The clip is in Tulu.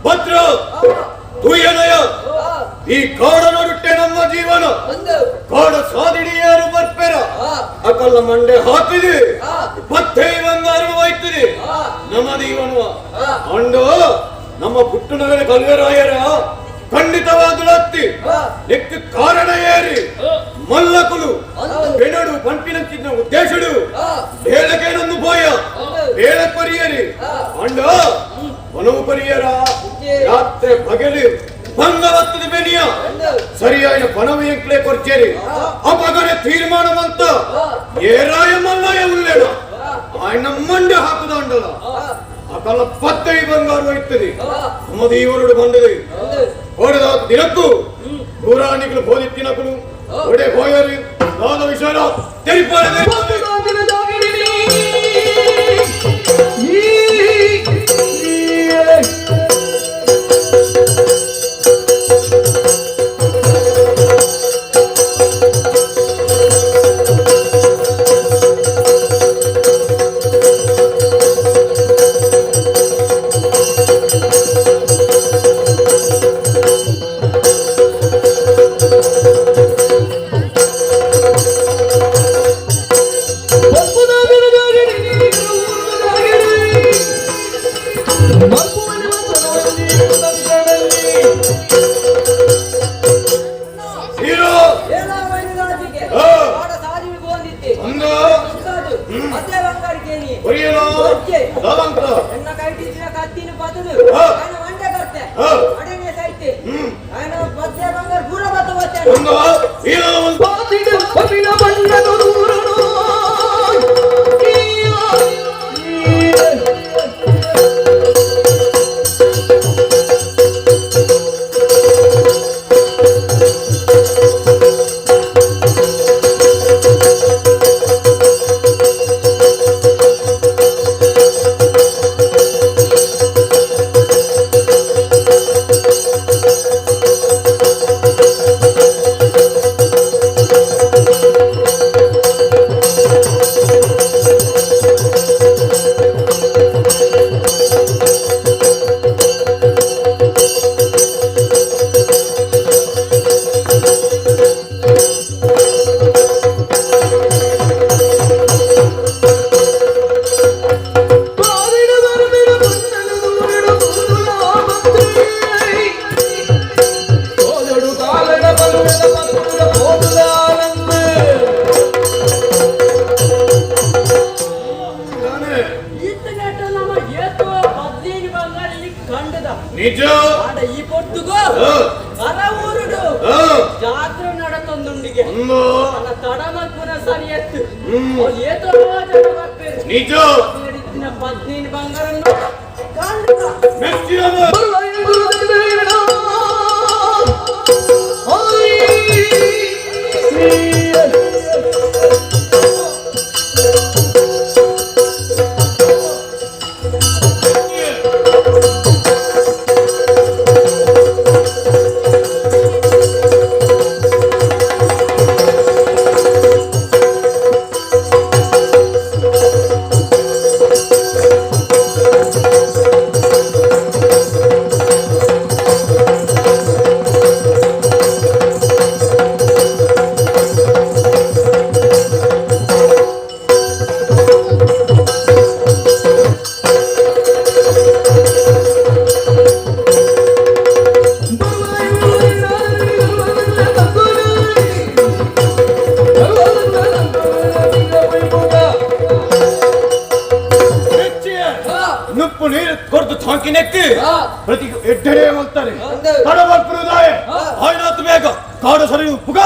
ಭದ್ರ ತುಯ್ಯನಯ ಈ ಕಾಡ ನಡುಟ್ಟೆ ನಮ್ಮ ಜೀವನ ಕಾಡ ಸಾದಿಡಿಯಾರು ಬರ್ಪೆರ ಅಕಲ್ಲ ಮಂಡೆ ಹಾಕಿದೆ ಪತ್ತೆ ಬಂಗಾರ ಹೋಯ್ತದೆ ನಮ್ಮ ಜೀವನ ಅಂಡು ನಮ್ಮ ಪುಟ್ಟನಗರ ಕಲ್ವರಾಯರ ಖಂಡಿತವಾದ ಅತ್ತಿ ನೆಕ್ಕು ಕಾರಣ ಏರಿ ಮಲ್ಲಕುಲು ಬೆನಡು ಪಂಪಿನಂಚಿನ ಉದ್ದೇಶಡು ಬೇಳಕೇನೊಂದು ಬೋಯ ಬೇಳ ಪರಿಯರಿ ಅಂಡ ಒನವು ಪರಿಯರ ರಾತ್ರಿ ಪಗಲು ಭಂಗವತ್ತದ ಬೆನಿಯ ಸರಿಯಾದ ಪಣವು ಎಂಕ್ಲೆ ಕೊರ್ಚೇರಿ ಅಪಗನೆ ತೀರ್ಮಾನ ಮಂತ ಏರಾಯ ಮಲ್ಲಾಯ ಉಲ್ಲೇಣ ఆయన ಮಂಡೆ ಹಾಕುದ ಅಂಡಲ ಅಕಲ ಪತ್ತೈ ಬಂಗಾರು ಇತ್ತದೆ ನಮ್ಮ ದೇವರುಡು ಬಂದದೆ ಹೊಡೆದ ದಿನಕ್ಕೂ ಪುರಾಣಿಗಳು ಬೋಧಿತ್ತಿನಕುಲು ಒಡೆ ಹೋಯರಿ ದಾದ ವಿಷಯ ತೆರಿಪಾಡದೆ ನಿಜ ಈ ಪೊರ್ತುಗೋ ಊರುಡು ಜಾತ್ರೆ ನಡತೊಂದುಂಡಿಗೆ ತಡ ಮಲ್ಪುನ ಸರಿ ಎತ್ತು ಏತೋ ಜನ ಬರ್ಪೇರು ನಿಜ ಪದ್ನೀನ್ ಬಂಗಾರನ್ನು ಮೆಚ್ಚಿನವ ನುಪ್ಪು ನೀರು ಕೊಡ್ದು ಚಾಂಕಿ ನೆಕ್ಕಿ ಪ್ರತಿ ಎಡ್ಡೆಡೆ ಅಂತಾರೆ ತಡ ಬರ್ಪುರುದಾಯ ಆಯ್ನಾತ್ ಬೇಗ ಕಾಡು ಸರಿ ಪುಗ.